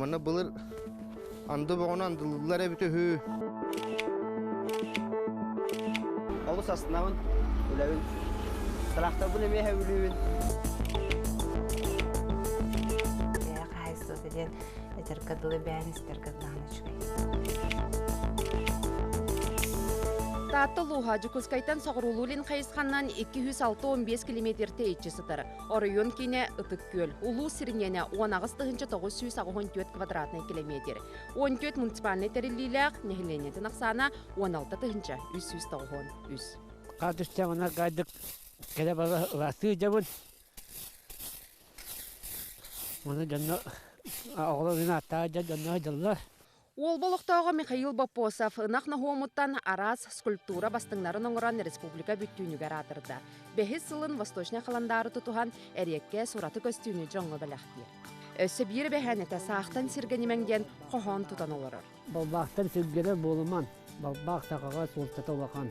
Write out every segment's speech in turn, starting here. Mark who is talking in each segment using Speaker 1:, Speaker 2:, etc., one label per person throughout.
Speaker 1: Манна былыр анды боҕону андылыыллар эбит үһү.
Speaker 2: Олус астынабын, үлэбин. Тракторбын эмиэ сөбүлүүбүн.
Speaker 3: Бэйэ хаһаайыстыбата диэн этэргэ дылы бэйэн истэргэ даҕаны үчүгэй.
Speaker 4: Таатта улууһа Дьокуускайтан соҕуруулуу-илин хайысханан 265 километр тэйиччи сытар. Оройуон киинэ Ытык Күөл. Улуус сириниэнэ 18 984 квадратнай километр. 14 муниципальнай тэриллиилээх, нэһилиэнньэтин ахсаана 16 393.
Speaker 5: Хаатыстаҕына гайдык кэлэ бара ылаастыы дьабын. Оны дьонно оҕолорун ааттаах дьонно дьыллар.
Speaker 4: Уолба олохтооҕо Михаил Боппосов ынах ноһуомуттан араас скульптура бастыҥнарын оҥорон республика бүттүүнүгэр аатырда. Бэһис сылын Восточнай халандаары тутуһан эриэккэ сураты көстүүнү дьоҥҥо бэлэхтиир. Өссө биир эбэһээнэтэ саахтан сиргэ нимэҥ диэн хоһоон тутан олорор.
Speaker 5: Балбаахтан сиргэнэр буолуман, балбаах сахаҕа суолтата улахан.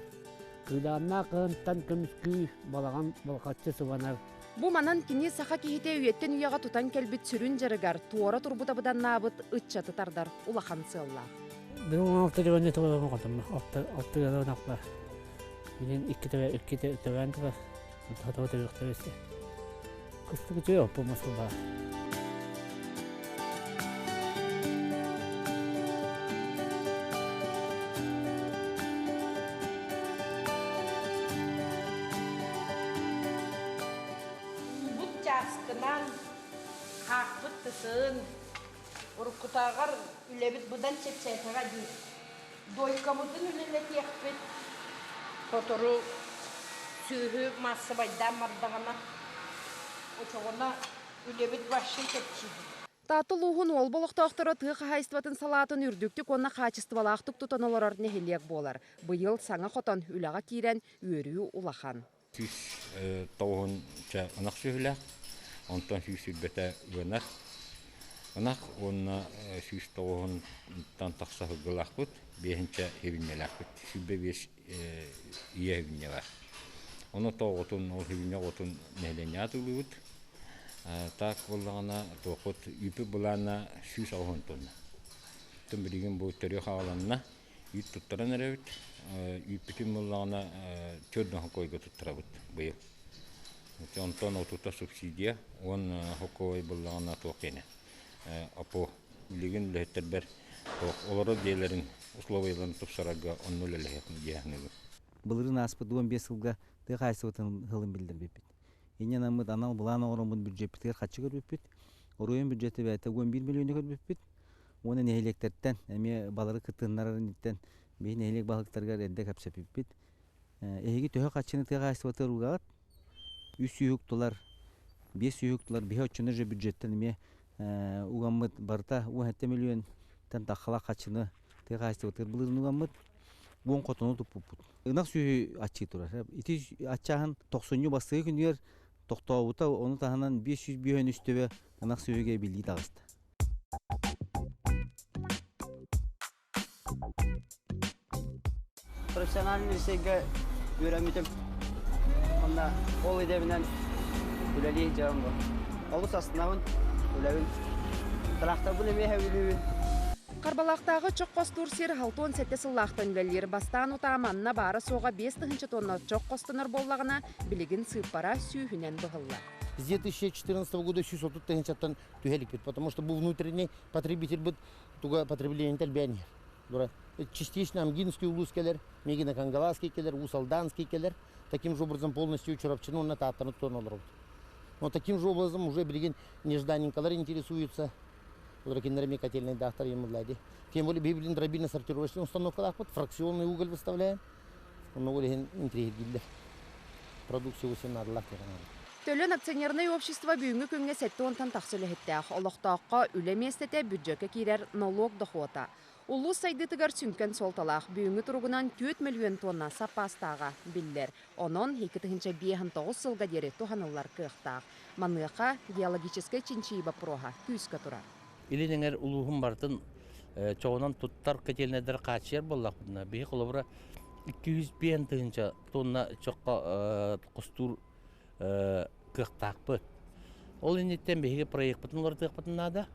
Speaker 5: Кыыдааннаах кыһынтан көмүскүү, балаҕан балхаччы сыбанар.
Speaker 4: Бу манан кини саха киһитэ үйэттэн үйэҕэ тутан кэлбит сүрүн дьарыгар туора турбута быданнаабыт ыччаты тардар улахан сыаллаах.
Speaker 5: Бүгүн алты дьыбанны тугу хотум алты ынахпар. Билин икки төбө икки төбөөн турар. Хоту төбөхтөрүсэ. Кыстык үчүгэй оппу Москва.
Speaker 6: Уубут чааскынан хаахпыт тытын, уруккутааҕар үлэбит быдан чэпчээтэҕэ дии. Дойкабытын үлэлэтиэхпит, сотору сүөһү маассабайдаан бардаҕына, очоҕуна үлэбит вообще чэпчиир.
Speaker 4: Таатта улууһун Уолба олохтоохторо тыа хаһаайыстыбатын салаатын үрдүктүк уонна хаачыстыбалаахтык тутан олорор нэһилиэк буолар. Быйыл саҥа хотон үлэҕэ киирэн үөрүү улахан.
Speaker 7: 109 ынах сүөһүлээх, онтон 120 ыанар ынах уонна 109-тан тахса сылгылаахпыт, биэһинчэ хибинньэлээхпит, 105 ийэ хибинньэ баар. Ону тоҕотун, ол хибинньэ оҕотун нэһилиэнньэҕэ атыылыыбыт. Так буоллаҕына, туохпут үүпүт былаана 180 тонна. Оттон билигин бу төрүөх аҕаланна. Үүт туттаран эрэбит. Үүппүтүн буоллаҕына төрт хокуойга туттарабыт быйыл. Онтон отута субсидия уон хокуой буоллаҕына туох диэнэ ОПО билигин үлэһиттэрбэр туох олорор дьиэлэрин условияларын тупсарарга онно үлэлэһиэхпин дии саныыбын.
Speaker 8: Былырыын ааспыт 15 сылга тыа хаһаайыстыбатын сылын биллэрбиппит. Инньэ гынаммыт анал былаан оҥороммут бюджеппитигэр харчы көрбүппүт. Оройуон бюджета бэйэтэ 11 миллиону көрбүппүт. Уонна нэһилиэктэртэн эмиэ балары кытыннарар инниттэн биһи нэһилиэк баһылыктарыгар эрдэ кэпсэппиппит. Эһиги төһө харчыны тыа хаһаайыстыбатыгар угаҕыт? Үс сүүһүк тулар, биэс сүүһүк тулар биһи оччону же бюджеттэн эмиэ угаммыт барыта 17 миллионтан таххалаах харчыны тыа хаһаайыстыбатыгар былырыын угаммыт. Уон хотону туппуппут. Ынах сүөһү аччыы турар. Ити аччааһын тохсунньу бастакы күнүгэр тохтообута, ону таһынан 553 төбө ынах сүөһүгэ эбиллии таҕыста.
Speaker 2: Профессиональный лицейгэ үөрэммитим. Онно ол идэбинэн үлэлии сылдьабын бу. Олус астынабын, үлэбин. Тракторбын эмиэ сөбүлүүбүн.
Speaker 4: Харбалаахтааҕы чох хостуур сир 67 сыллаахтан үлэлиир. Бастаан утаа манна баара-суоҕа 5000 тонна чох хостонор буоллаҕына, билигин сыыппара сүүһүнэн быһыллар.
Speaker 1: С 2014 года 130 тыһыынчаттан түһэ иликпит, потому что бу внутренний потребитель туга потребление элбээн иһэр. Частично Амгинский улуус кэлэр, Мегино-Кангаласский кэлэр, Уус-Алданский кэлэр. Таким же образом полностью Чурапчыны уонна Тааттаны тутан олоробут. Но таким же образом уже билигин нежданинкалар интересуются. Олар кинилэр эмиэ котельнайдаахтар емуллади. Тем более биһи дробильно-сортировочный установкалаахпыт, фракционный уголь выставляем. Онно ол иһин интриһиргиллэр. Продукция өссө наадалаах диэн
Speaker 4: Төлөн акционернай общество бүгүҥҥү күҥҥэ 70-тан тахса үлэһиттээх. Олохтооххо үлэ миэстэтэ бюджекка киирэр нолуок дохуота. Улуус сайдыытыгар сүҥкэн суолталаах бүгүҥҥү туругунан 4 мөлүйүөн тонна саппаастааҕа биллэр. Онон 2059 сылга диэри туһаныллар кыахтаах. Маныаха геологическай чинчийии боппуруоһа күүскэ турар.
Speaker 9: Илин эҥэр улууһун барытын чоҕунан туттар котельнайдары хааччыйар буоллахпытына, биһи холобура 205 тыһыынча тонна чоххо хостуур кыахтаахпыт. Ол инниттэн биһиги проекпытын уларытыахпытын наада.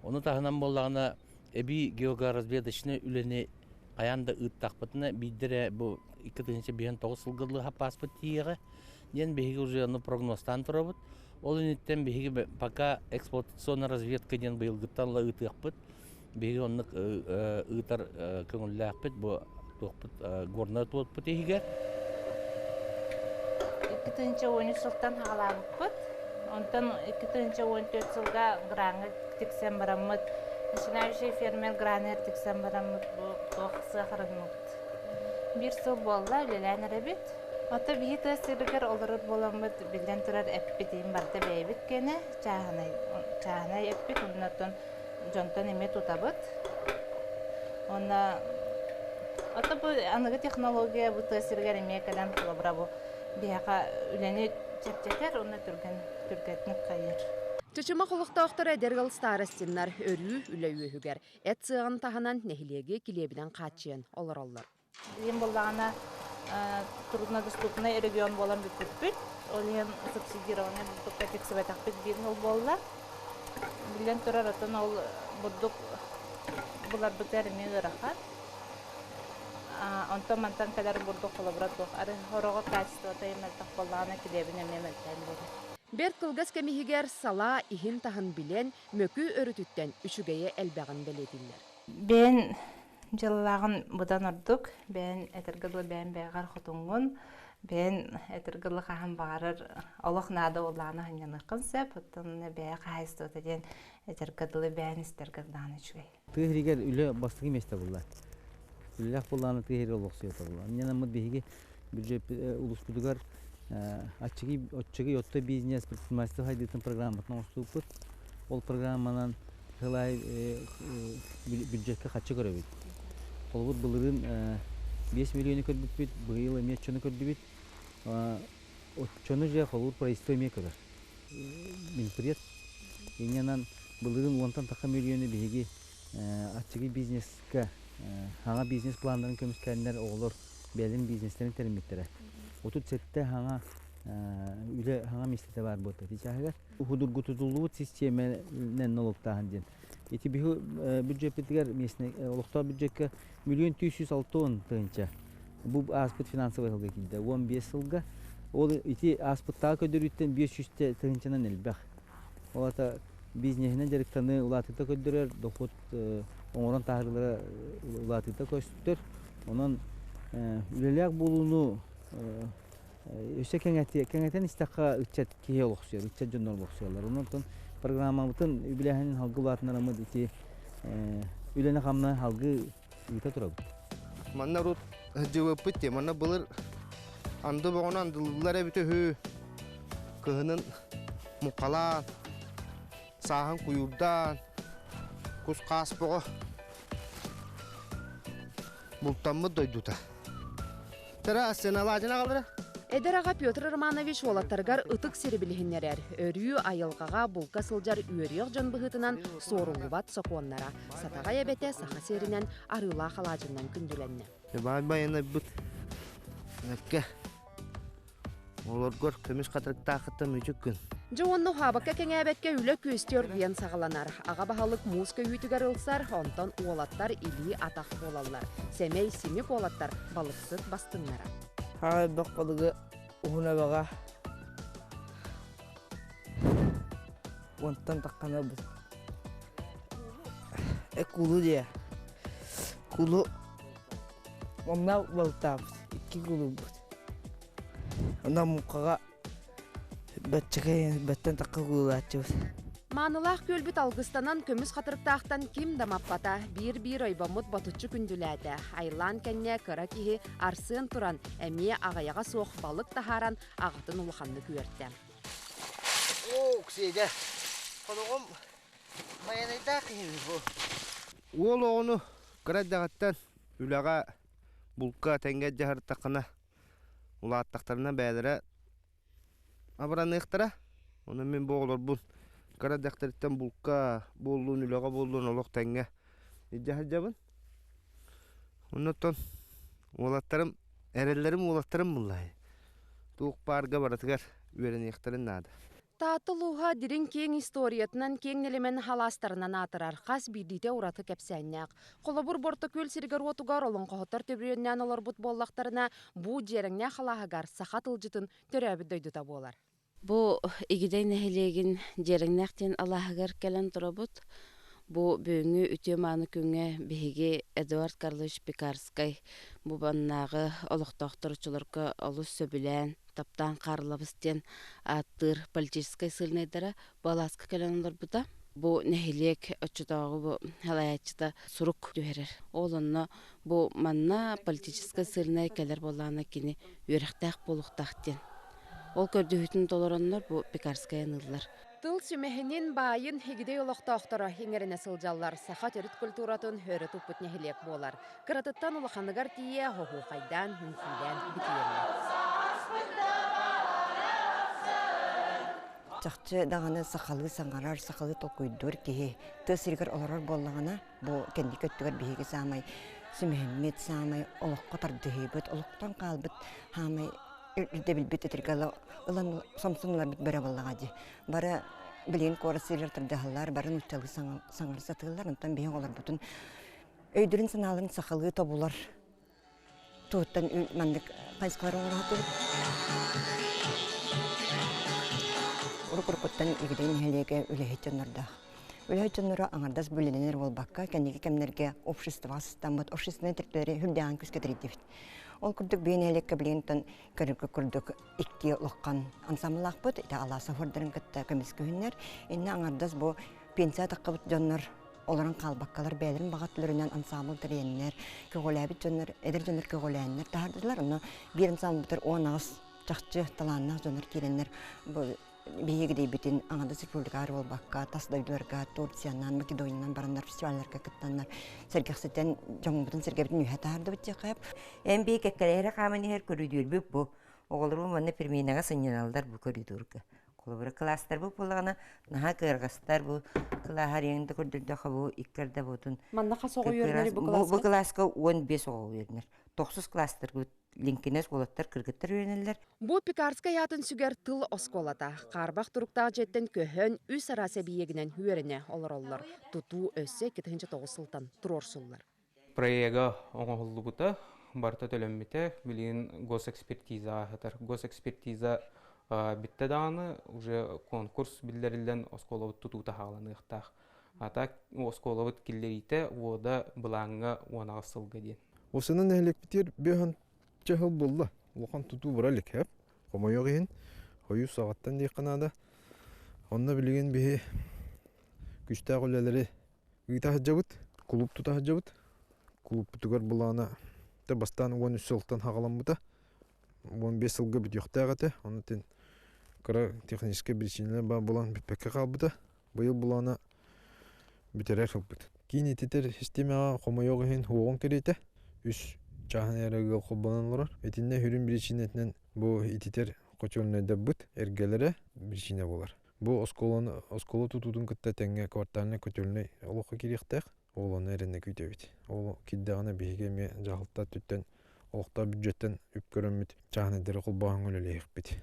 Speaker 9: Ону таһынан буоллаҕына эбии геологоразведочнай үлэни хайаан да ыыттахпытына биирдэ эрэ бу 2009 сылга дылы хаппааспыт тиийиэҕэ диэн биһиги уже ону прогнозтаан турабыт. Ол инниттэн биһиги пока эксплуатационная разведка диэн быйылгыттан ыла ыытыахпыт. Биһиги оннук ыытар көҥүллээхпит бу туохпут горнай туотпут иһигэр.
Speaker 3: 2013 сылтан хаалаабыппыт. Онтон 2014 сылга граҥҥа тиксэн бараммыт, начинающий фермер граныгар тиксэн бараммыт бу туох сыахарынныбыт. Биир сыл буолла үлэлээн эрэбит. Ото биһи тыа сиригэр олорор буоламмыт биллэн турар эппит иһин барыта бэйэбит киэнэ чааһынай чааһынай эппит оннотон дьонтон эмиэ тутабыт. Уонна ото бу аныгы технология бу тыа сиригэр эмиэ кэлэн холобура бу биһиэхэ үлэни чэпчэтэр уонна түргэн түргэтник хайыр.
Speaker 4: Чычымах олохтоохторо эдэр ыал старостиннар өрүү үлэ үөһүгэр эт сыаҕын таһынан нэһилиэги килиэбинэн хааччыйан олороллор.
Speaker 3: Билигин буоллаҕына труднодоступный регион буолан бүппүппүт. Ол иһин субсидированнай бурдукка тиксибэтэхпит биир сыл буолла. Биллэн турар, оттон ол бурдук буларбытыгар эмиэ ыарахан. Онтон мантан кэлэр бурдук холобура туох арыы хороҕор качествота мөлтөх буоллаҕына килиэбин эмиэ мөлтөөн биэрэр.
Speaker 4: Бэрт кылгас кэм иһигэр салаа иһин-таһын билэн, мөкү өрүтүттэн үчүгэйэ элбэҕин бэлиэтииллэр.
Speaker 3: Бэйэн дьыллааҕын быдан ордук, бэйэн этэргэ дылы бэйэн бэйэҕэр хотуҥҥун, бэйэн этэргэ дылы хаһан баҕарар олох наада буоллаҕына сынньаныаххын сөп, оттон бэйэ хаһаайыстыбата диэн этэргэ дылы бэйэн истэргэр даҕаны үчүгэй.
Speaker 8: Тыа сиригэр үлэ бастакы миэстэ булла. Үлэлээх буоллаҕына тыа сиригэр олохсуйа буолла. Инньэ биһиги бюджет улууспутугар аччыгый оччугуй отто бизнес предпринимательство сайдыытын программатын оҥостубуппут. Ол программанан сыл аайы бюджекка хаччы көрөбүт. Холобур, былырыын 5 миллиону көрбүппүт, быйыл эмиэ оччону көрдүбүт. Оччону же холобур правительство эмиэ көрөр. Минпред. Инньэнэн былырыын уонтан тахса миллиону биһиги аччыгый бизнеска хаҥа бизнес планнарын көмүскээннэр оҕолор бэйэлэрин бизнестэрин тэриммиттэрэ. 37 хаҥа үлэ хаҥа миэстэтэ баар буолта ити чааһыгар. Худургутутуллубут систиэмэнэн налогтааһын диэн. Ити биһи бюджеппитигэр местный олохтоох бюджекка миллион 360 тыһыынча. Бу ааспыт финансовый сылга киирдэ. 15 сылга. Ол ити ааспыттааҕы көрдөрүүттэн 500 тыһыынчанан элбэх. Ол ата бизнеһинэн дьарыктаныы улаатыыта көрдөрөр, дохуот оҥорон таһаарыылара улаатыыта көстөр. Онон үлэлээх буолууну өссө кэҥэтэн истэххэ ыччат киһи олохсуйар, ыччат дьоннор олохсуйаллар. Онон программабытын үбүлээһинин халгы улаатыннараммыт ити үлэни-хамнаһы халгы ыыта турабыт.
Speaker 10: Манна урут сылдьыбыппыт дии. Манна былыр анды боҕону андылыыллар эбитэ үһү. Кыһынын муҥхалаан, сааһын куйуурдаан, кус-хаас боҕо бултаммыт дойдута. Тара сыаналаадьын аҕалара.
Speaker 4: Эдэр аҕа Петр Романович уолаттарыгар ытык сири билиһиннэрэр, өрүү айылҕаҕа булка сылдьар үөрүйэх дьон быһыытынан суоруллубат сокуоннара, Сатаҕай эбэтэ саха сиэринэн арыылаах алаадьыннан күндүлэннэ.
Speaker 10: Баай байанайбыт Мэккэ Олоргор көмүс хатырыктаахыттан мүчүк күн.
Speaker 4: Дьэ уонна уһаабакка кэҥээбэккэ үлэ күөстүү оргуйан саҕаланар. Аҕа баһылык муус көйүүтүгэр ылсар, онтон уолаттар илии-атах буолаллар. Сэмэй, симик уолаттар балыксыт бастыҥнара.
Speaker 11: Хаҕа элбэх балыгы уһун эбэҕэ уонтан таххана ылбыт. Э кулу диэ. Кулу онно балыктаабыт икки кулубут. Онно муҥхаҕа баччакай бэттэн тахха куулааччыбыт.
Speaker 4: Маанылаах күөлбүт алгыстанан көмүс хатырыктаахтан ким да маппата, биир-биир ойбоммут ботуччу күндүлээтэ. Айлаан кэннэ кыра киһи Арсен туран, эмиэ аҕыйаҕа суох балык таһааран аҕатын улаханнык үөртэ.
Speaker 10: Оо, Ксения, хонугум байанайдаах киһи бу. Уол оҕону кыра эрдэҕиттэн үлэҕэ, булка тэҥҥэ дьаһартаххына, улааттахтарына бэйэлэрэ абыраныахтара. Онон мин бу оҕолорбун кыра эрдэхтэриттэн булка буоллун, үлэҕэ буоллун олох тэҥҥэ илдьэ сылдьабын. Оннуттан уолаттарым, эрэллэрим уолаттарым буллаһай. Туох баарга барытыгар үөрэниэхтэрин наада.
Speaker 4: Таатта улууһа дириҥ киэҥ историятынан киэҥ нэлэмэн алаастарынан аатырар, хас биирдиитэ ураты кэпсээннээх. Холобур, Бортокүөл сиригэр-уотугар олоҥхоһуттар төбүрүөннээн олорбут буоллахтарына, бу Дьиэрэҥнээх алааһыгар саха тылдьытын төрөөбүт дойдута буолар.
Speaker 12: Бу Игидэй нэһилиэгин Дьиэрэҥнээх диэн алааһыгар кэлэн турабыт. Бу бүгүҥҥү үтүө-мааны күҥҥэ биһиги Эдуард Карлович Пекарскай бу маннааҕы олохтоохтор оччолорго олус сөбүлээн, таптаан Хаарлабыс диэн ааттыыр политическай сыыльнайдара бу алааска кэлэн олорбута. Бу нэһилиэк оччотооҕу бу салайааччыта сурук түһэрэр. Ол онно бу манна политическай сыыльнай кэлэр буоллаҕына кини үөрэхтээх буолуохтаах диэн. Ол көрдөһүүтүн толороннор бу Пекарскай аныыллар.
Speaker 4: Тыл сүмэһинин, баайын Игидэй олохтоохторо иҥэринэ сылдьаллар. Саха төрүт культуратын өрө туппут нэһилиэк буолар. Кыратыттан улаханыгар тиийэ оһуохайдаан, үҥкүүлээн битийэллэр.
Speaker 13: Чахчы даҕаны сахалыы саҥарар, сахалыы толкуйдуур киһи тыа сиригэр олорор буоллаҕына, бу кэнники өттүгэр биһиги саамай сүмэһиммит, саамай олоххо тардыһыыбыт, олохтон хаалбыт саамай ирдэбилбит итиргэ ылан сомсунуларбыт бөрө буоллаҕа дии. Бары билигин куорат сиригэр тардыһаллар, бары нууччалыы саҥара сатыыллар, онтон биһиги оҕолорбутун өйдөрүн-санааларын сахалыы тобулар туһуттан маннык хайысхалары оҥоро Уруккуттан Игидэй нэһилиэгэ үлэһит дьоннордоох. Үлэһит дьонноро аҥардас бүлэнэнэр буолбакка, кэнники кэмнэргэ обществоҕа сыстаммыт общественнай тэрилтэлэри үрдээҕин күүскэ тэрийдибит. Ол курдук биир нэһилиэккэ билигин көрөргө курдук икки улахан ансамблаахпыт, ити алаас оһуордарын кытта көмүс күһүннэр. Иннэ аҥардас бу пенсия таххыбыт дьоннор олорон хаалбаккалар бэйэлэрин баҕа өттүлэринэн ансаамбыл тэрийэннэр, көҕүлээбит дьоннор, эдэр дьоннор көҕүлээннэр таһаардылар. Онно биир ансаамбылбытыгар 18 чахчы талааннаах дьоннор киирэннэр бу биһиги дейбитин аҥардас республикаҕа буолбакка, тас дойдуларга Турциянан, Македониянан бараннар фестивалларга кыттаннар сэргэхситэн дьоммутун сэргэбитин үһэ таһаардыбыт диэххэ.
Speaker 14: Эн бии кэккэлэһэрэ хааман иһэр көрүдүөрбүт бу. Оҕолорум манна переменаҕа сынньаналлар бу көрүдүөргэ. Холобура кылаастарбыт буоллаҕына наһаа кыарҕастар бу кылааһар иҥин да көрдөрдөххө бу икки арда буотун
Speaker 4: Манна хас оҕо үөрэнэр бу
Speaker 14: кылааска? Бу кылааска 15 оҕо үөрэнэр. Тохсус класстарбыт лиҥкинэс уолаттар кыргыттар үөрэнэллэр.
Speaker 4: Бу Пекарскай аатын сүгэр тыл оскуолата. Хаарбах туруктаах дьиэттэн көһөн, үс араас эбийиэгинэн үөрэнэ олороллор. Тутуу өссө 2009 сылтан туруорсуллар.
Speaker 15: Проега оҥоһуллубута, барыта төлөммүтэ, билигин госэкспертиза ааһытар. Госэкспертиза бүттэ даҕаны уже конкурс биллэриллэн оскуолабыт тутуута хааланыахтаах. А так оскуолабыт киллэриитэ уода былааҥҥа 18 сылга диэн.
Speaker 16: Осынан нэһилиэкпитигэр бөһөн чаһыл буолла. Улахан тутуу бара илик хэп. Хомойуох иһин, хойуу саҕаттан диэххэ наада. Онно билигин биһи күстээх үлэлэри ыыта сылдьабыт, кулууп тута сылдьабыт. Кулууппутугар былаана бастаан 13 сылтан хаҕаламмыта. 15 сылга бүтүөхтээх этэ. Онон кыра техническэй причиналар баар буолан бүппэккэ хаалбыта. Быйыл былаана бүтэрэр сылбыт. Киин ититэр системаҕа хомойуох иһин уоҕун кэриэтэ үс чааһынай эрэ ыал холбонон олорор. Итиннэ сүрүн биричиинэтинэн бу ититэр хочуолунайдарбыт эргэлэрэ биричиинэ буолар. Бу оскуоланы оскуола тутуутун кытта тэҥҥэ квартальнай котельнай олоххо киириэхтээх. Ол ону эрэнэ күүтэбит. Ол киирдэҕинэ биһиги эмиэ дьаһалта өттүттэн олохтоох бюджеттэн үп көрөммүт чааһынайдары холбооһуҥҥа үлэлэһиэхпит.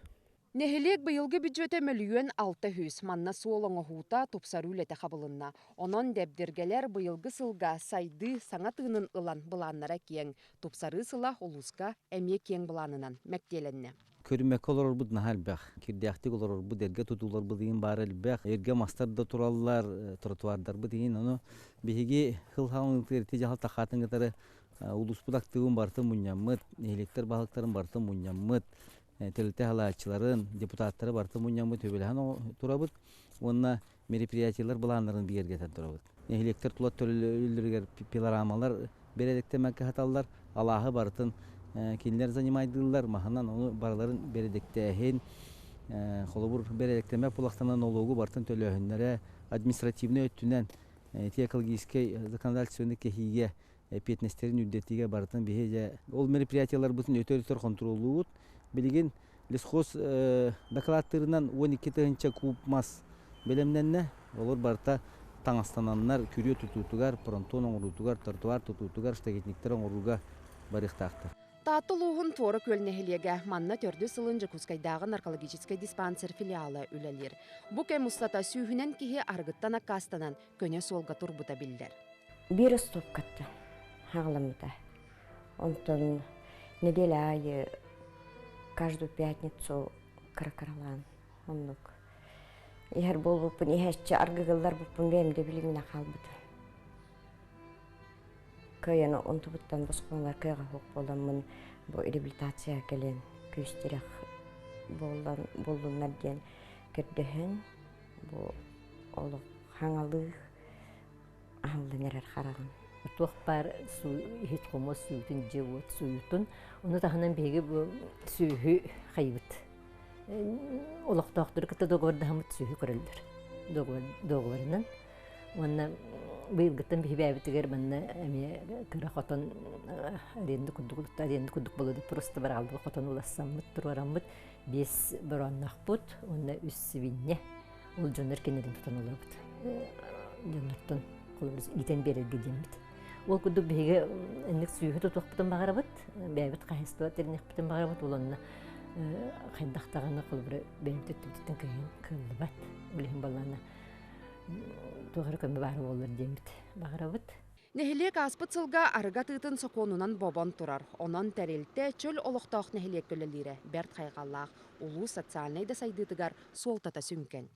Speaker 4: Нэһилиэк быйылгы бүддьүөтэ 1 600 000. Манна суол оҥоһуута, тупсарыы үлэтэ хабылынна. Онон дэбдиргэлэр быйылгы сылга сайдыы саҥа тыынын ылан былааннара киэҥ. Тупсарыы сыла улууска эмиэ киэҥ былаанынан мэктиэлэннэ.
Speaker 8: Көрүмэккэ олорорбут наһаа элбэх. Кирдээхтик олорорбут, эргэ тутууларбыт иһин баар элбэх. Эргэ мастар да тураллар, тротуардарбыт иһин. Ону биһиги хыл хаалыытыгар ити дьаһалта хаатын кытары улууспут актыыбын барытын мунньаммыт, нэһилиэктэр баһылыктарын барытын мунньаммыт, тэрилтэ салааччыларын, депутаттары барытын мунньаммыт сөбүлэһэн турабыт уонна мероприятиелар былааннарын бигэргэтэн турабыт. Нэһилиэктэр тула төлөллөрүгэр пилорамалар бэрэдэктэмэккэ саталлар, алааһы барытын кинилэр занимайдыыллар, маһынан ону барыларын бэрэдэктээһин, холобур бэрэдэктэмэк булахтанан нолуогу барытын төлөөһүннэрэ административнай өттүнэн ити экологическай законодательствоны кэһиигэ эппиэтинэстэрин үрдэтиигэ барытын биһи дьэ ол мероприятиеларбытын өтөр-өтөр хонтуруоллуубут. Билигин лесхоз докладтыырынан 12 тыһыынча куб мас бэлэмнэннэ. Олор барыта таҥастананнар күрүө тутуутугар, понтон оҥоруутугар, тротуар тутуутугар, штакетниктэр оҥорууга барыахтаахтар.
Speaker 4: Таатта улууһун Туора Күөл нэһилиэгэ манна төрдүс сылын Дьокуускайдааҕы наркологическай диспансер филиала үлэлиир. Бу кэм устата сүүһүнэн киһи арыгыттан аккаастанан көнө суолга турбута биллэр.
Speaker 17: Биир устуопкаттан хаҕаламмыта. Онтон неделя аайы каждую пятницу кыра-кыралаан оннук иһэр буолбуппун иһээччи аргыгыллар буппун бэйэм да билиминэ хаалбыта. Кыайан онтубуттан босхолонор кыаҕа суох буоламмын бу реабилитация кэлэн күүстэрэх буоллан буоллуннар диэн көрдөһөн бу олох хаҥалыы аһыллан эрэр хараҕым.
Speaker 18: Туох баар иһит хомуос сүүтүн, дьиэ-уот сууйутун. Ону таһынан биһиги бу сүөһү хайыбыт. Олохтоохтору кытта договордаһаммыт сүөһү көрөллөр. Договорынан. Уонна быйылгыттан биһи бэйэбитигэр манна эмиэ кыра хотон аренда курдук аренда курдук болоду просто бараалдыба хотон улассаммыт туруораммыт биэс бороонноохпут уонна үс сибинньэ ол дьоннор кэннилэрин тутан олоробут дьоннортон холобур иитэн биэрэргэ диэммит ол курдук биһиги инник сүүһү тутуохпутун баҕарабыт бэйэбит хаһайыстыба тэриниэхпитин баҕарабыт ол онно хайдах даҕаны холобура бэйэбит өттүбүтүттэн кыайан кыаллыбат ол иһин балаана туох эрэ көмө баар буоллар диэммит баҕарабыт.
Speaker 4: Нэһилиэк ааспыт сылга арыгы атыытын сокуонунан бобон турар. Онон тэрилтэ чөл олохтоох нэһилиэккэ үлэлиирэ бэрт хайҕаллаах. Улуус социальнай да сайдыытыгар суолтата сүҥкэн.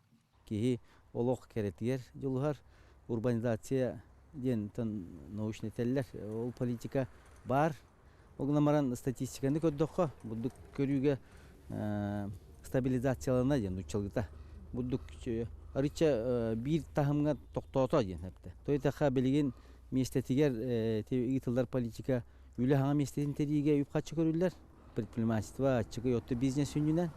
Speaker 8: Киһи олох кэрэтигэр дьулуһар. Урбанизация диэн научно этэллэр. Ол политика баар. Ол гынан баран статистиканы көрдөххө, бурдук көрүүгэ стабилизациялана диэн нууччалыыта. Бурдук арычча биир таһымҥа тохтоото диэн эптэ. То этахха билигин миэстэтигэр ыытыллар политика үлэ хаҥа миэстэтин тэрийиигэ үп-харчы көрүллэр. Предпринимательство, аччыгый отто бизнес сүнньүнэн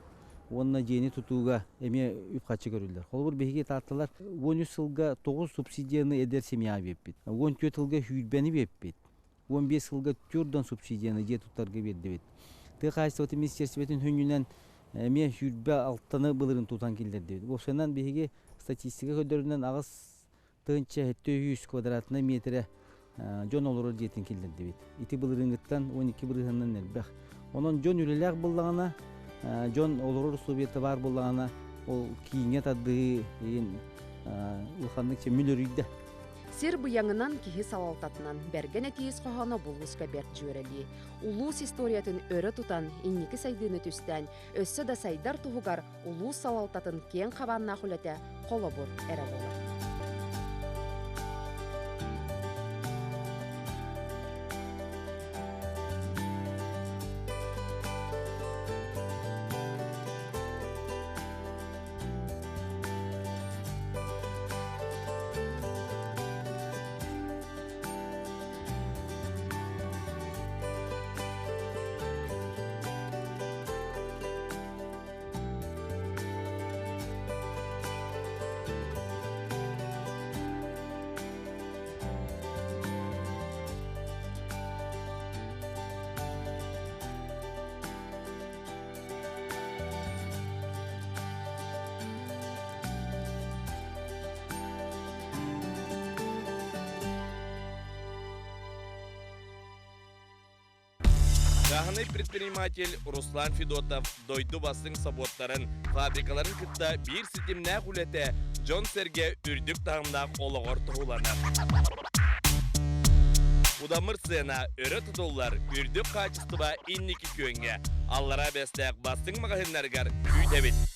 Speaker 8: уонна дьиэни тутууга эмиэ үп-харчы көрүллэр. Холобур, биһиги таатталар 13 сылга 9 субсидияны эдэр семьяҕа биэрпит. 14 сылга сүүрбэни биэрпит. 15 сылга тюрдан субсидияны дьиэ туттарга биэрдибит. Тыа хаһаайыстыбатын министиэристибэтин сүнньүнэн эмиэ 26-ны былырын тутан киллэрдибит. Уопсайынан биһиги статистика көрдөрүнэн аҕыс тыһыынча 700 квадратнай миэтэрэ дьон олорор дьиэтин киллэрдибит. Ити былырыыҥҥыттан 12 бырыһыанынан элбэх. Онон дьон үлэлээх буллаҕына, дьон олорор условията баар буллаҕына, ол кииҥҥэ тардыһыы иһин улаханнык мүлөрүйдэ.
Speaker 4: Сир быйаҥынан киһи салалтатынан бэргэн этиис хоһооно булууска бэрт дьүөрэлии. Улуус историятын өрө тутан, инники сайдыыны түстээн, өссө да сайдар туһугар улуус салалтатын киэҥ хабааннаах үлэтэ холобур эрэ буолар.
Speaker 19: Чааһынай предприниматель Руслан Федотов дойду бастыҥ собуоттарын, фабрикаларын кытта биир ситимнээх үлэтэ дьон-сэргэ үрдүк таһымнаах олоҕор туһуланар. Удамыр сыана өрө тутуллар, үрдүк хаачыстыба инники күөҥҥэ. Аллараа Бэстээх бастыҥ маҕаһыыннарыгар күүтэбит.